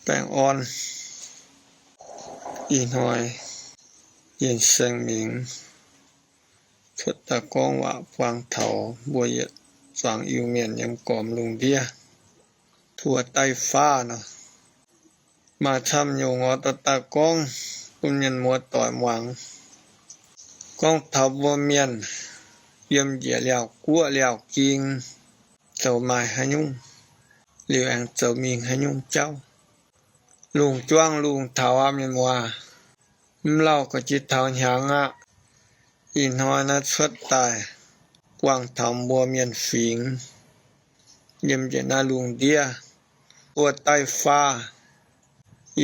Baengh orn. Ih hnoi yie Saeng Mingx cuotv daaih gorngv waac buang taux mbuo yietc zuangx Iu-Mienh yiem gormx lungh ndiev, tuo daiv faav nor. Maaih camv nyungc oix dorh daaih gorngv bun mienh muoz-doic muangx. Gorngv taux mbuo mienh yiem njiec liaauc guoqv liaauc ging zoux maaih haaix nyungc, liuz aengx zoux mingh haaix nyungc jauv. Lungh juangv lungh taux aqv, mienh muoz. Mv lauh ga'jiex taux hnyangx aqv. Ih hnoi naaiv cuotv daaih buangh taux mbuo mienh fingx yiem njiec naaiv lungh ndiev, tuo daiv faav.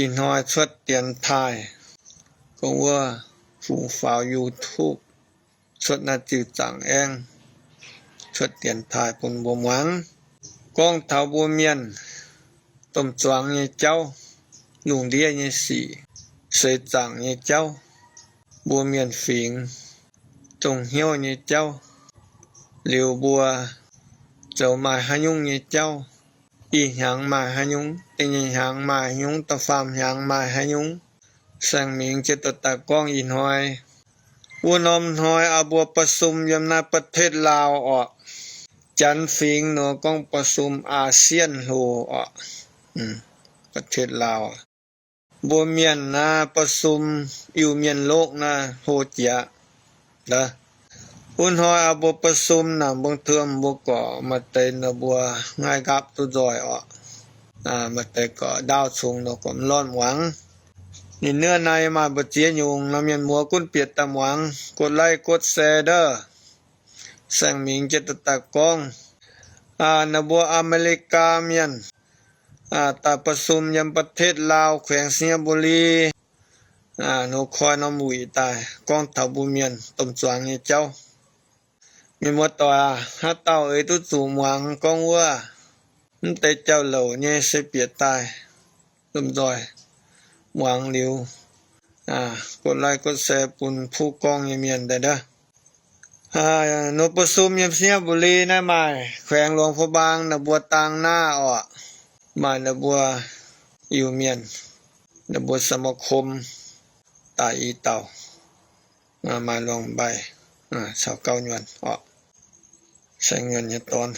Ih hnoi cuotv dienx taaih, gorngv wuov fungx faaux YouTube, cuotv naaiv ziuh zaangc aengv, cuotv dienx taaih bun mbuo muangx. Gorngv taux mbuo mienh domh zuangx nyei jauv, lungh ndiev nyei sic, seix zaangc nyei jauv, mbuo mienh fingx dongh hnyouv nyei jauv, liuz mbuo zoux maaih haaix nyungc nyei jauv, ih hnyangx maaih haaix nyungc, da'nyeic hnyangx maaih haaix nyungc, da'faam hnyangx maaih haaix nyungc. Saeng Mingx jiez dorh daaih gorngv ih hnoi. Wuov norm hnoi aqv, mbuo ประชุม yiem naaiv ประเทศลาว orqc. Janx fingx nor gorngv ประชุมอาเซียน hlo orqc. ประเทศลาว mbuo mienh naaiv ประชุม Iu-Mienh lokv naaiv hlo jiex. Wuov hnoi aqv, mbuo ประชุม naaic, mbong tuom mbuo gorqv maaih deix nor mbuo ngaih nqaapv duqv nzoih orqc. Maaih deix gorqv ndaauv congx nor gorqv mv lorz muangx. Ninh nuov naaiv maaih mbu'ziex nyungc nor, mienh muoz gunv bieqc daaih muangx, กดไลค์ กดแชร์ ndov. Saeng Mingx jiez dorh daaih gorngv, naaiv mbuo อเมริกา mienh daaih ประชุม yiem ประเทศลาว แขวงไชยบุรี. Nor koi norm wuic daaih gorngv taux mbuo mienh domh zuangx nyei jauv. Mienh muoz-doic aac, haaix dauh eix duqv zuqc muangx gorngv wuov, mv deix jauv-louc nyei se bieqc daaih lomh nzoih muangx liuz, กดไลค์ กดแชร์ bun puv gorngv nyei mienh daaih ndov. Nor ประชุม yiem ไชยบุรี naaiv maaih แขวงหลวงพระบาง naaiv mbuo dang naaiv orqc, maaih naaiv mbuo Iu-Mienh, naaiv mbuo สมาคม daaih i dauh, maaih luangh mbaih caux gauv nyuonh orqc. Saeng nyuonh nyei dorn,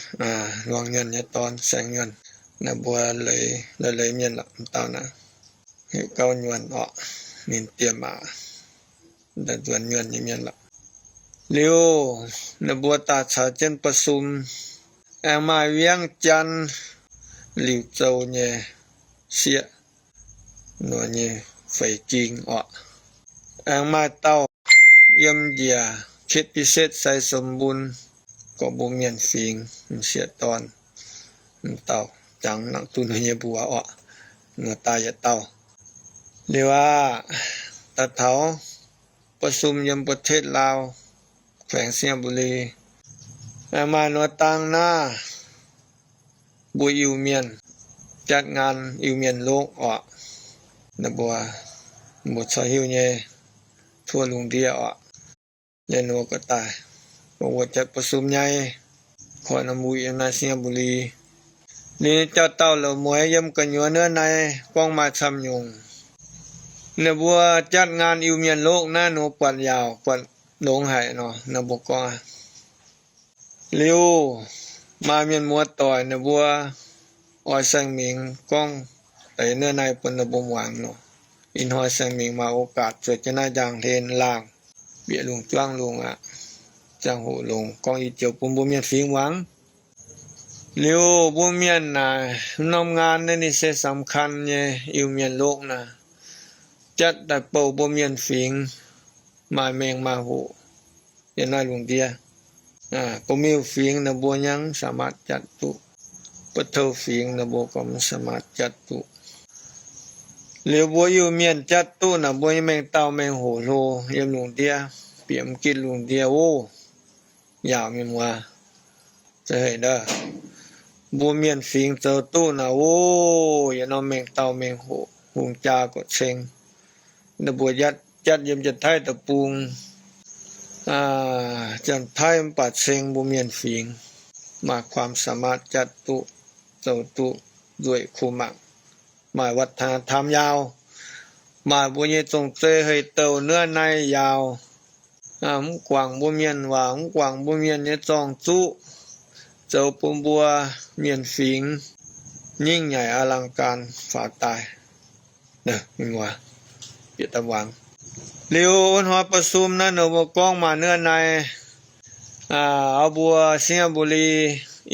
luangh nyuonh nyei dorn, saeng nyuonh, naaiv mbuo leiz, leiz mienh lorqc, dauh naaiv heuc gauv nyuonh orqc. Ninh dieh maac daaih nzuonx nyuonh nyei mienh lorqc. Liuz, naaiv mbuo daaih caux jienv ประชุม, aengx maaih เวียงจันทน์, Liuz Zou nyei sieqv, nor nyei feix ging orqc. Aengx maaih dauh yiem njiec เขตพิเศษไซสมบูรณ์, gorqv mbuo mienh fingx m'sieqv dorn, m'dauh jangx nangc duqv nor nyei mbuox orqc, nor daaih yietc dauh. Liuz aqv, daaih taux ประชุม yiem ประเทศลาว แขวงไชยบุรี. Aengx maaih nor dang naaiv mbuo Iu-Mienh jatv ngaan Iu-Mienh lokv orqc. Naaiv mbuo, mbuo corc hiuv nyei, ทั่ว lungh ndiev orqc. Liuz nor gorqv daaih, mbuo jatv ประชุม nyei, koi norm wuic yiem naaiv Singapore. Liuz nyei jauv-dauh louc mueiz yiem gu'nyuoz naaiv naaiv gorngv maaih camv nyungc. Ninh mbuo jatv ngaan Iu-Mienh lokv naaiv nor buatc yaauc buatc longx haic nor, ninh mbuo gorngv aqv. Liuz maaih mienh muoz-doic ninh mbuo oix Saeng Mingx gorngv deix naaiv naaiv bun ninh mbuo muangx nor. Ih hnoi Saeng Mingx maaih โอกาส zueiz jienv naaiv njang hlen laangh, bieqc lungh juangv lungh aqv. Ziangh hoc longx gorngv i joux bun mbuo mienh fingx muangx. Liuz mbuo mienh naaic, norm ngaan naaiv ninh se สำคัญ nyei, Iu-Mienh lokv naaic, jatv daaih bouh mbuo mienh fingx maaih mengh maaih hoc yiem naaiv lungh ndiev. Ba'miuh fingx ninh mbuo nyangv สามารถ jatv duqv. Ba'tou fingx ninh mbuo gorngv สามารถ jatv duqv. Liuz mbuo Iu-Mienh jatv duqv naaic, mbuo nyei mengh dauh mengh hoc hlo yiem lungh ndiev, bieqc m'gitv lungh ndiev oc. Yaauc mienh muoz, za'gengh mbuo mienh fingx zoux duqv naaic oc, yietc norm mengh dauh mengh hoc hungh jaa gorqv-ceng. Ninh mbuo jatv, jatv yiem Janx-Taiv deic-bung, Janx-Taiv mv baac ceng mbuo mienh fingx maaih ความสามารถ jatv duqv, zoux duqv nzueic kuh mangc. maaih วัฒนธรรม yaauc, maaih mbuo nyei zong-zei hei-douh nuov naaiv yaauc. Mv guangc mbuo mienh waac, mv guangc mbuo mienh nyei zorng-zuqv, zoux bun mbuo mienh fingx nyingh nyaaic อลังการ faaux daaih. Liuz wuov hnoi ประชุม naaiv ninh mbuo gorngv maaih nuov naaiv, aa, mbuo สิงห์บุรี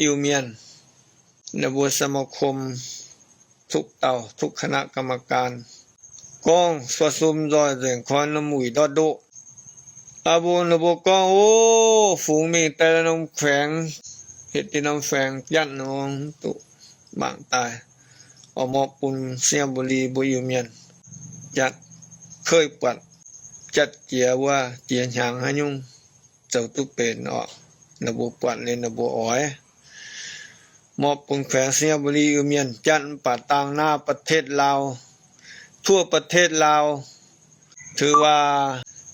Iu-Mienh, ninh mbuo สมาคม duqv dauh duqv คณะกรรมการ gorngv ประชุม nzoih nzengc koi norm wuic ndortv ndoqv. Aa, mbuo ninh mbuo gorngv, o, fungx mingh daaih norm แขวง, hitv deix norm แขวง Jatv nor, duqv mangc daaih, oix morpv bun สิงห์บุรี mbuo Iu-Mienh Jatv, keuv buatc Jatv jiex wuov jiex hnyangx haaix nyungc zoux duqv benx orqc. Ninh mbuo buatc liuz ninh mbuo oix morpv bun แขวง สิงห์บุรี Iu-Mienh Jatv. Mv baac dangh naaiv ประเทศลาว, ทั่วประเทศลาว, ถือว่า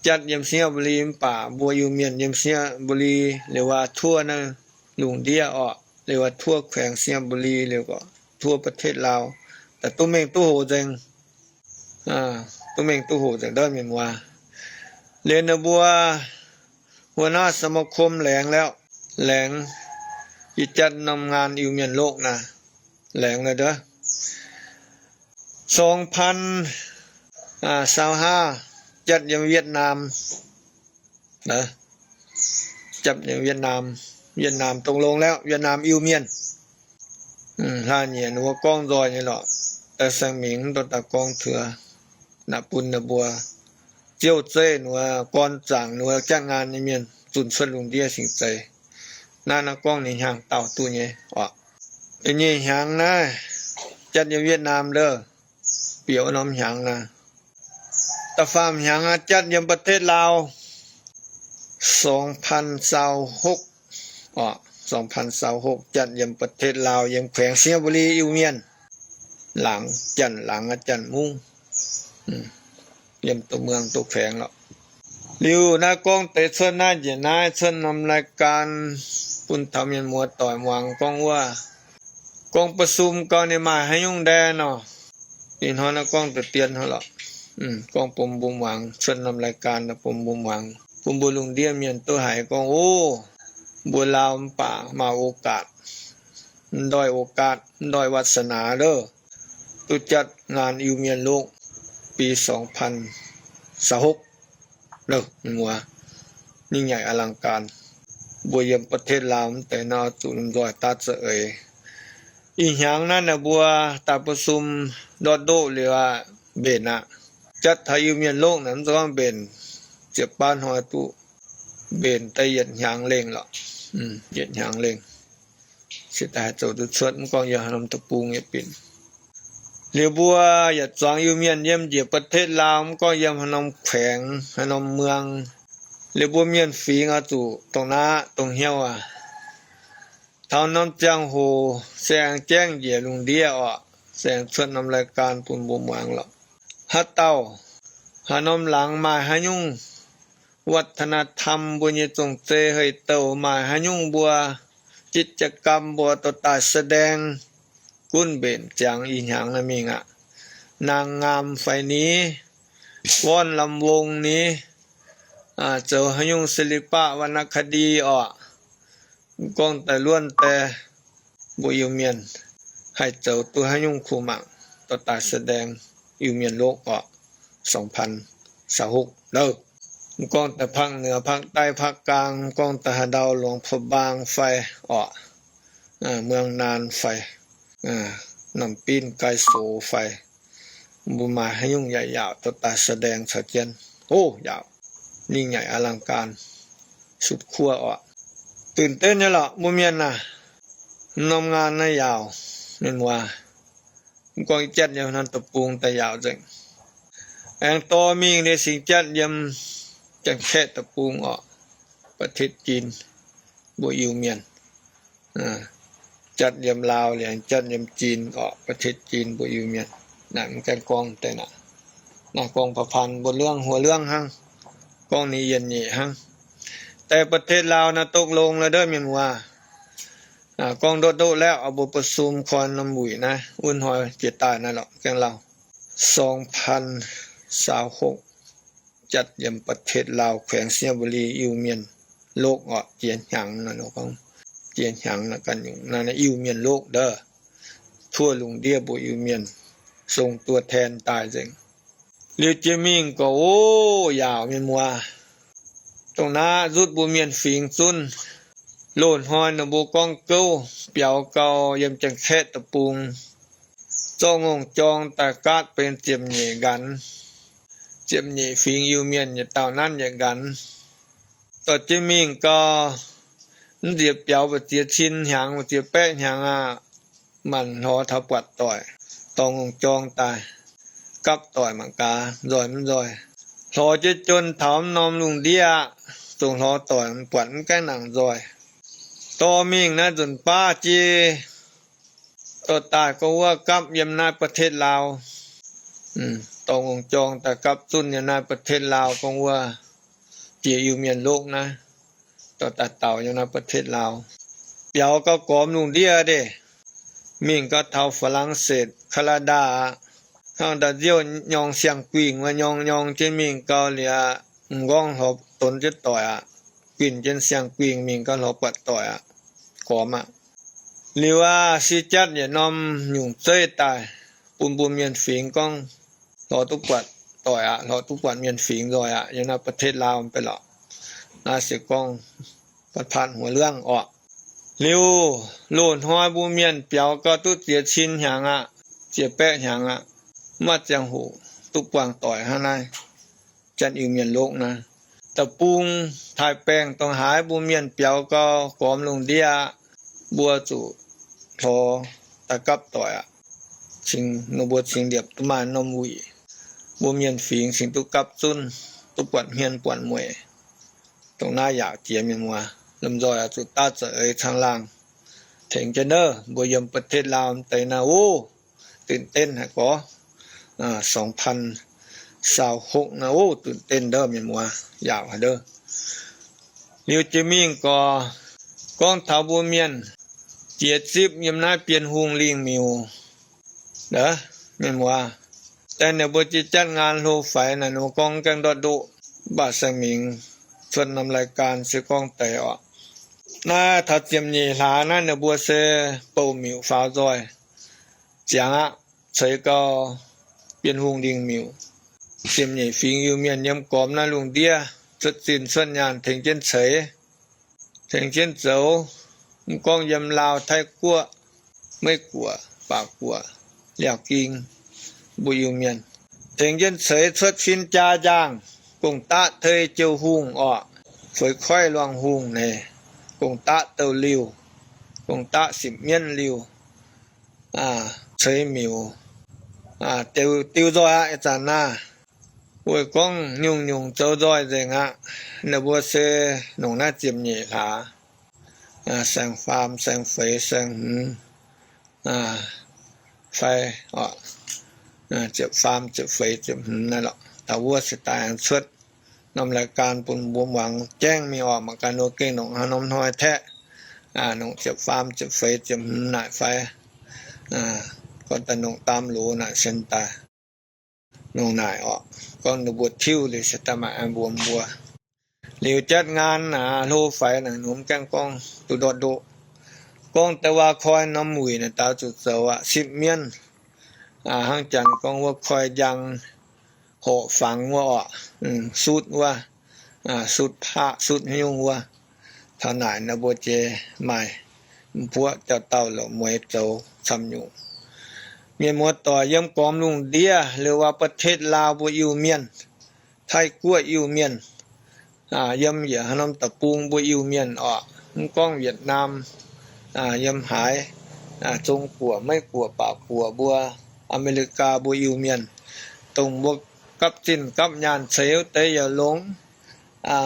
Jatv yiem สิงห์บุรี mv baac mbuo Iu-Mienh yiem สิงห์บุรี liuz waac ทั่ว naaiv lungh ndiev orqc, liuz waac ทั่ว แขวง สิงห์บุรี liuz gorqv ทั่ว ประเทศลาว, daaih duqv mengh duqv hoc nzengc. Duqv mengh duqv hoc nzengc ndortv mienh muoz. Liuz ninh mbuo หัวหน้าสมาคม laengz liuz, laengz, yie Jatv norm งาน Iu-Mienh Lokv naaiv, laengz liuz ndov สองพัน aa, ซาวห้า, Jatv yiem Việt Nam, Jatv yiem Việt Nam, Việt Nam ตกลงแล้ว, Việt Nam Iu-Mienh. Hlaax nyieqc ninh mbuo gorngv nzoih nyei lorqc, daaih saeng mingh mv dongh daaih gorngv taux, naaiv bun ninh mbuo ziouv zeiv ninh mbuo gorn zaangc ninh mbuo จ้างงาน nyei mienh zunh cuotv lungh ndiev cingx zeiz. Naaiv naaiv gorngv ninh hnyangx dauh duqv nyei oc. Da'nyeic hnyangx naaiv, Jatv yiem Việt Nam ndov, bieqc wuov norm hnyangx naaiv. Da'faam hnyangx naaiv, Jatv yiem ประเทศลาว สองพันซาวหก oc, สองพันซาวหก Jatv yiem ประเทศลาว yiem แขวงสิงห์บุรี Iu-Mienh, laangz Janx, laangz Janx Mungv, yiem duqv เมือง duqv แขวง lorqc. Liuz naaiv gorngv deix cuotv naaiv njiec naaiv cuotv norm รายการ bun taux mienh muoz doic muangx gorngv wuov, gorngv ประชุม gau ninh maaih haaix nyungc ndae nor. Ih hnoi naaiv gorngv deix dien hnoi lorqc. Gorngv bun mbuo muangx, cuotv norm รายการ bun mbuo muangx, bun mbuo lungh ndiev mienh duqv haiz gorngv, o, mbuo Laauv mv baac maaih โอกาส, mv ndoih โอกาส, mv ndoih วาสนา loh, duqv Jatv งาน Iu-Mienh Lokv ปี สองพันซาวหก loh, mienh muoz, nyingh nyaaic อลังการ. Mbuo yiem ประเทศลาว mv deix naaiv oix zuqc lomh nzoih daav za'eix. Ih hnyangx naaiv ninh mbuo daaih ประชุม ndortv ndoqv liuz aqv, mbenc aqv. Jatv taux Iu-Mienh Lokv naaic mv zeiz gorngv mbenc ziepc baav hnoi duqv, mbenc daaih yietc hnyangx lengh lorqc. Yietc hnyangx lengh se daaih haih zoux duqv cuotv, mv gorngv yiem haaix norm deic-bung yietc binc. Liuz mbuo yaac zuangx Iu-Mienh yiem njiec ประเทศลาว, mv gorngv yiem haaix norm แขวง, haaix norm เมือง, liuz mbuo mienh fingx oix zuqc dongh naaiv dongh hnyouv aac, taux norm ziangh hoc se aengx gaengh njiec lungh ndiev orqc, se aengx cuotv norm รายการ bun mbuo muangx lorqc. Haaix dauh, haaix norm laangz maaih haaix nyungc วัฒนธรรม mbuo nyei zong-zei hei-douh, maaih haaix nyungc mbuo jitv jaa-gam mbuo dorh daaih แสดง, gunv mbenc ziangx ih hnyangx naaiv mingh aqv. นางงาม fai ni, ฟ้อนรำวง ni, zoux haaix nyungc ศิลปะวรรณคดี orqc, gorngv daaih luonv daaih mbuo Iu-Mienh haih zoux duqv haaix nyungc kuh mangc dorh daaih แสดง Iu-Mienh Lokv orqc, สองพันซาวหก ndouh. Mv gorngv daaih ภาคเหนือ, ภาคใต้, ภาคกลาง, mv gorngv daaih haaix ndau หลวงพระบาง fai orqc, เมืองน่าน fai, น้ำปิ้น ไกรโส fai, mbuo maaih haaix nyungc yaac yaauc dorh daaih แสดง caux jienv. O, yaauc nyingh nyaaic อลังการ sutv kuov orqc.ตื่นเต้น nyei lorqc mbuo mienh aah. Norm งาน naaiv yaauc, mienh muoz, mv gorngv Jatv yiem norm deic-bung daaih yaauc nzengc. Aengx dorh mingh liuz singx Jatv yiem Janx-Kaeqv deic-bung orqc, ประเทศจีน, mbuo Iu-Mienh. Jatv yiem Laauv liuz aengx Jatv yiem Jien orqc, ประเทศจีน mbuo Iu-Mienh. Naaiv mv gaengh gorngv deix naaic. Naaiv gorngv ประพันธ์ bun เรื่อง หัวเรื่อง hnangv, gorngv ninh yienc nyeic hnangv. Deix ประเทศลาว naaiv ตกลง la'ndouv mienh muoz. Gorngv ndortv ndoqv laeqv, mbuo ประชุม koi norm wuic naaiv, wuov hnoi jiex daaih naaiv lorqc, gaengh lauh. สองพันยี่สิบหก jatv yiem ประเทศลาว แขวงไชยบุรี Iu-Mienh โลก orqc, jiex hnyangx, jiex hnyangx naaiv ganh nyungc naaiv Iu-Mienh โลก ndov, ทั่ว lungh ndiev mbuo Iu-Mienh, ส่งตัวแทน daaih nzengc. Liuz jiex mingh gorx, o, yaauc mienh muoz, dongh naaiv nzutv mbuo mienh fingx zunv. Loz-hnoi ninh mbuo gorngv gouv biaux gau yiem Janx-Kaeqv deic-bung, zorqv ngongh jorng daaih gaatv benx ziepc nyeic nqanx. Ziepc nyeic fingx Iu-Mienh yietc dauh nanv yietc nqanx. Dorh jienv mingh gau, mv nziex biaux mbu'ziex cin hnyangx, mbu'ziex baeqv hnyangx aqv, manc hlorx taux buatc doic, dorh ngongh jorng daaih gapv doic mangc gaax nzoih mv nzoih. Hlorx jienv jon taux mv norm lungh ndiev aqv, zungv hlorx doic, buatc mv gaengh nangc nzoih. Dorh mingh naaiv nzunc baav jiex, dorh daaih gorngv wuov gapv yiem naaiv ประเทศลาว. Dorh ngongh jorng daaih gapv zunv yiem naaiv ประเทศลาว gorngv wuov jiex Iu-Mienh โลก naaiv, dorh daaih daux yiem naaiv ประเทศลาว. Biaux gau gormx lungh ndiev deix, mingh gau taux Faa^lan^setv, Kaa^naa^daa aqv. Hnangv da'nziouv nyorng siang-guingh wuov, nyorng nyorng jienv mingh gau liuz aqv, m'nqorngv hlorx donx jienv doic aqv. Guinh jienv siang-guingh mingh gau hlorx buatc doic aqv. Gormx aqv. Liuz aqv, si jatv yietc norm nyungc zeiv daaih bun mbuo mienh fingx gorngv hlorx duqv buatc doic aqv, hlorx duqv buatc mienh fingx nzoih aqv, yiem naaiv ประเทศลาว mv bei lorqc. Naaiv se gorngv ประธานหัวเรื่อง orqc. Liuz loz-hnoi mbuo mienh biaux gau duqv ziex cin hnyangx aqv, ziex baeqv hnyangx aqv, mv maaih ziangh hoc duqv buangh doic hnangv naaiv. Janx Iu-Mienh โลก naaiv, da'bung taaih baengh dongh haaix mbuo mienh biaux gau gormx lungh ndiev aqv, mbuo zuqc hlorx daaih gapv doic aqv. Cingx, ninh mbuo cingx liepc duqv maaih norm wuic, mbuo mienh fingx cingx duqv gapv zunv, duqv buatc hmien buatc mueic. Dongh naaiv yaac jiex mienh muoz, lomh nzoih oix zuqc daav za'eix caangh laangh tengx jienv naaiv mbuo yiem ประเทศลาว mv deix naaiv oc.ตื่นเต้น haic gorx. สองพันยี่สิบหก naaiv oc, ตื่นเต้น ndov mienh muoz, yaauc haic ndov. Liuz jiex mingh gorx, gorngv taux mbuo mienh jiex zipv yiem naaiv Bienh Hungh Lingh Miuc. Mienh muoz, daaih ninh mbuo jiex jatv ngaan hlo faix naaic, ninh mbuo gorngv gaengh ndortv ndoqv, mv baac saeng mingx cuotv norm รายการ se gorngv deix orqc. Naaiv taux ziepc nyeic hlaax naaiv ninh mbuo se bouh miuc faaux nzoih ziangx aqv, ceix gau Bienh Hungh Lingh Miuc. Ziepc nyeic fingx Iu-Mienh yiem gormx naaiv lungh ndiev cuotv zinh cuotv nyaanh tengx jienv ceix, tengx jienv zoux. Mv gorngv yiem Laauv, Taiv Guoqv, Meiv Guoqv, Baac Guoqv, Liaauc Ging, mbuo Iu-Mienh tengx jienv ceix cuotv fin-jaa njaangh, gong-daqv tei jiou hungh orqc, fuix koiv luangh hungh naaic, gong-daqv douh liuh, gong-daqv sipc mienv liuh, ceix miuc, diu nzoih aqv. Ih zanc naaiv weic gorngv nyungc-nyungc zoux nzoih nzengc aqv. Ninh mbuo se nongc naaiv ziepc nyeic hlaax, saeng-faam, saeng-feix, saeng-hmz fai ziepc faam, ziepc feix, ziepc hmz naaiv lorqc. Taux wuov se daaih aengx cuotv norm รายการ bun mbuo muangx jaengv mingh orqc. Mangc gaax ninh gengh nongc haaix norm hnoi taeqv, nongc ziepc faam, ziepc feix, ziepc hmz naaic fai gorngv daaih nongc daam loz naaic sen daaih nongc naaic orqc. Gorngv ninh mbuo tiuv liuz se daaih maaih aengx mbuox mbuo. Liuz jatv ngaan naaic hlo faix naaic, ninh mbuo gaengh gorngv duqv ndortv ndoqv. Gorngv daaih waac koi norm wuic naaic daaux zuqc zoux aqv, sipv mienv. Hnangv janx gorngv wuov koi njang horqc fangx wuov orqc, sutv wuov, sutv paqv sutv hnyungv wuov. Taux naaic ninh mbuo jiex maaih m'buoqv jauv-dauh loc mueiz zoux camv nyungc. Mienh muoz-doic yiem gormx lungh ndiev liuz waac ประเทศลาว mbuo Iu-Mienh, Taiv Guoqv Iu-Mienh, yiem yietc haaix norm deic-bung mbuo Iu-Mienh orqc, mv gorngv Yietc Naam, yiem haaix, Zong Guoqv, Meiv Guoqv, Baac Guoqv mbuo, Aa^me^li^gaa mbuo Iu-Mienh, dongh mbuo gapv zinh gapv nyaanh ceix wuov deix yaac longx,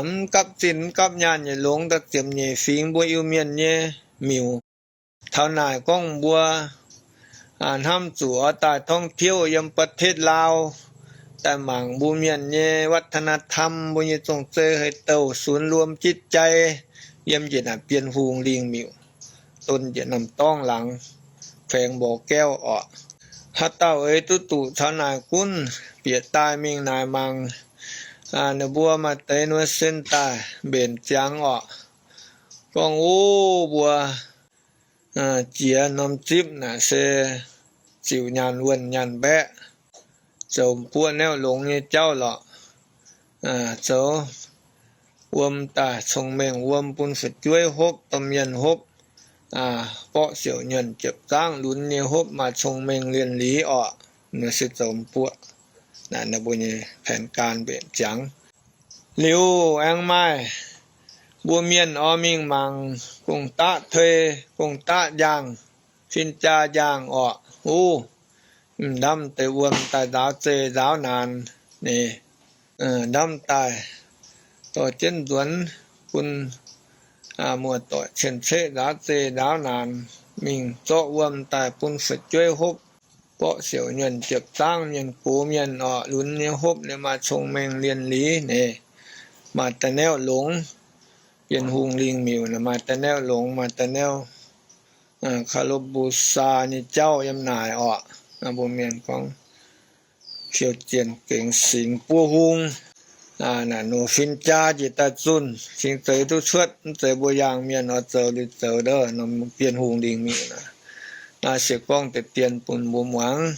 mv gapv zinh mv gapv nyaanh yaac longx, daaih ziepc nyeic fingx mbuo Iu-Mienh nyei miuc. Taux naaic gorngv mbuo hnamv zuqc oix daaih ท่องเที่ยว yiem ประเทศลาว, daaih mangc mbuo mienh nyei วัฒนธรรม, mbuo nyei zong-zei hei douh, ศูนย์รวมจิตใจ yiem njiec naaic Bienh Hungh Lingh Miuc. donv njiec norm dorngx laangz, แขวงบ่อแก้ว orqc. Haaix dauh eix duqv zuqc caux naaic gunv bieqc daaih mingh naaic mangc, ninh mbuo maaih deix nor sen daaih mbenc ziangx orqc. Gorngv, o, mbuo jiex norm zipv naaic se ziux nyaanh wuonh nyaanh mbaeqv, zoux buoqv naaiv longx nyei jauv lorqc. Zoux wuom daaih cong-mengh wuom bun fu'jueiv hopv, domh mienh hopv, borqv siouc nyuonh jiepv zaangv lunx nyei hopv, maaih cong-mengh lienh liz orqc. Naaiv se zoux buoqv, naaiv mbuo nyei แผนการ mbenc ziangx. Liuz aengx maaih mbuo mienh oix mingh mangc gong-daqv tei, gong-daqv njaangh, fin-jaa njaangh orqc. Uv, ndamv deix wuom daaih nzaaux zeqc nzaaux naanc, ninh ndamv daaih dorh jienv nzuonx bun muoz-doic cien-ceqv nzaaux zeqc nzaaux naanc, mingh zorqv wuom daaih bun fu'jueiv hopv, borqv siouc nyuonh jiepv zaangv mienh gox mienh orqc, lunx nyei hopv ninh maaih cong-mengh lienh liz ninh, maaih da'naeuv longx. Bienh Hungh lingh miuc naaic maaih da'naeuv longx, maaih da'naeuv เคารพบูชา nyei jauv yiem naaic orqc. Mbuo mienh gorngv fiou zienh gengx singx buo hung, naaic nor fin-jaa njiec daaih zunh, cingx zeix duqv cuotv, mv zeiz mbuo yaangh mienh oix zoux liuz zoux ndov norm Bienh Hungh lingh miuc naaic. Naaiv se gorngv deix dien bun mbuo muangx,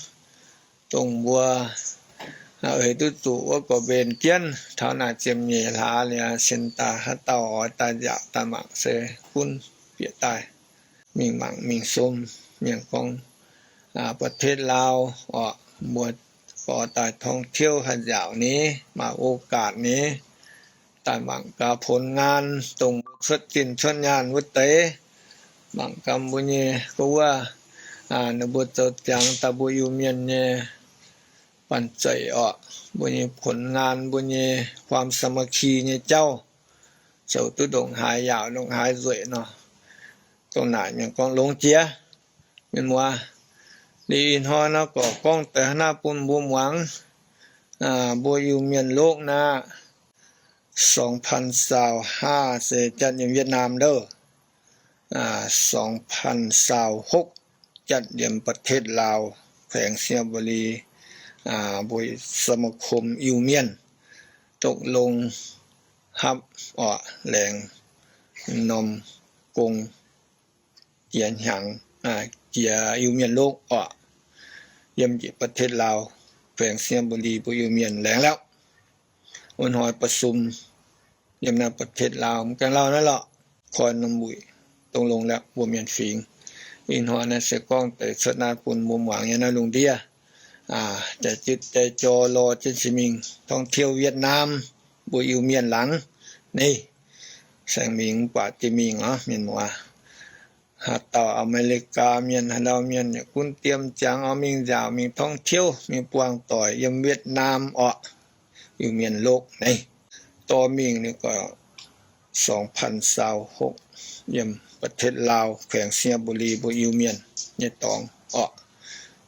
dongh mbuo eix duqv zuqc wuov gorqv-mbenc jienv taux naaic ziepc nyeic hlaax liuz, cingx daaih haaix dauh oix daaih nziaauc daaih mangc se gunv bieqc daaih mingh mangc mingh sum. Mienh gorngv ประเทศลาว orqc, mbuo gorx daaih ท่องเที่ยว haih nziaauc ni, maaih โอกาส ni, daaih mangc gaax ผลงาน dongh mbuo cuotv zinh cuotv nyaanh wuov deix. Mangc gaax mbuo nyei gorx wuov, ninh mbuo zoux ziangx daaih mbuo Iu-Mienh nyei banh zeic orqc, mbuo nyei ผลงาน, mbuo nyei ความสามัคคี nyei jauv, zoux duqv ndongc haaix yaauc ndongc haaix nzueic nor. Dongh naaic mienh gorngv longx jiex. Mienh muoz, liuz ih hnoi naaiv gorqv gorngv deix hnangv naaiv bun mbuo muangx. Mbuo Iu-Mienh lokv naaiv, สองพันซาวห้า se jatv yiem Việt Nam ndouv. สองพันซาวหก jatv yiem ประเทศลาว แขวงไชยบุรี, mbuo สมาคม Iu-Mienh ตกลง hapv orqc, laengz norm gong jiex hnyangx, jiex Iu-Mienh lokv orqc, yiem njiec ประเทศลาว แขวงไชยบุรี mbuo Iu-Mienh laengz lauh. Wuov hnoi ประชุม yiem naaiv ประเทศลาว mv gaengh lauh naaiv lorqc, koi norm wuic dongh longx liaqc mbuo mienh fingx. Ih hnoi naaiv se gorngv deix cuotv naaiv bun mbuo muangx nyei naaiv lungh ndiev. Jaaix jitv jaaix jorx lorz jienv cin mingh ท่องเที่ยว Việt Nam, mbuo Iu-Mienh laangz. Naaiv saeng mingh mv baac jiex mingh orqc mienh muoz. Haaix dauh อเมริกา mienh, haaix dauh mienh yaac gunv diem ziangx oix mingh nziaauc mingh ท่องเที่ยว mingh buangh doic yiem Việt Nam orqc, Iu-Mienh lokv naaiv, dorh mingh ninh gorqv สองพันซาวหก yiem ประเทศลาว แขวงไชยบุรี mbuo Iu-Mienh nyei dorngx orqc,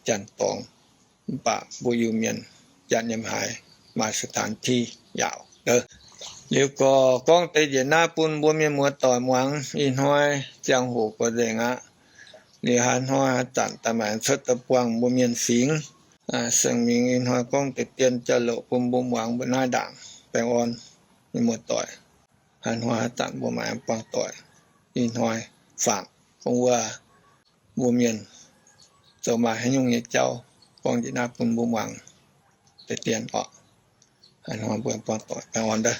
janx dorngx. Mv baac mbuo Iu-Mienh janx yiem haaix maaih สถานที่ yaauc. Liuz gorqv gorngv deix njiec naaiv bun mbuo mienh muoz-doic muangx. Ih hnoi ziangh hoc gorqv nzengc aqv. Liuz haaix hnoi haaix zanc daaih maaih cuotv daaih buangh mbuo mienh fingx. Saeng mingh ih hnoi gorngv deix dien jauv-louc bun mbuo muangx mbuo naaiv ndaangc. Baengh orn mienh muoz-doic. Haaix hnoi haaix zanc mbuo maaih buangh doic, ih hnoi faanc gorngv wuov mbuo mienh zoux maaih haaix nyungc nyei jauv gorngv njiec naaiv bun mbuo muangx deix dien orqc. Haaix hnoi mbuo buangh doic, baengh orn ndov.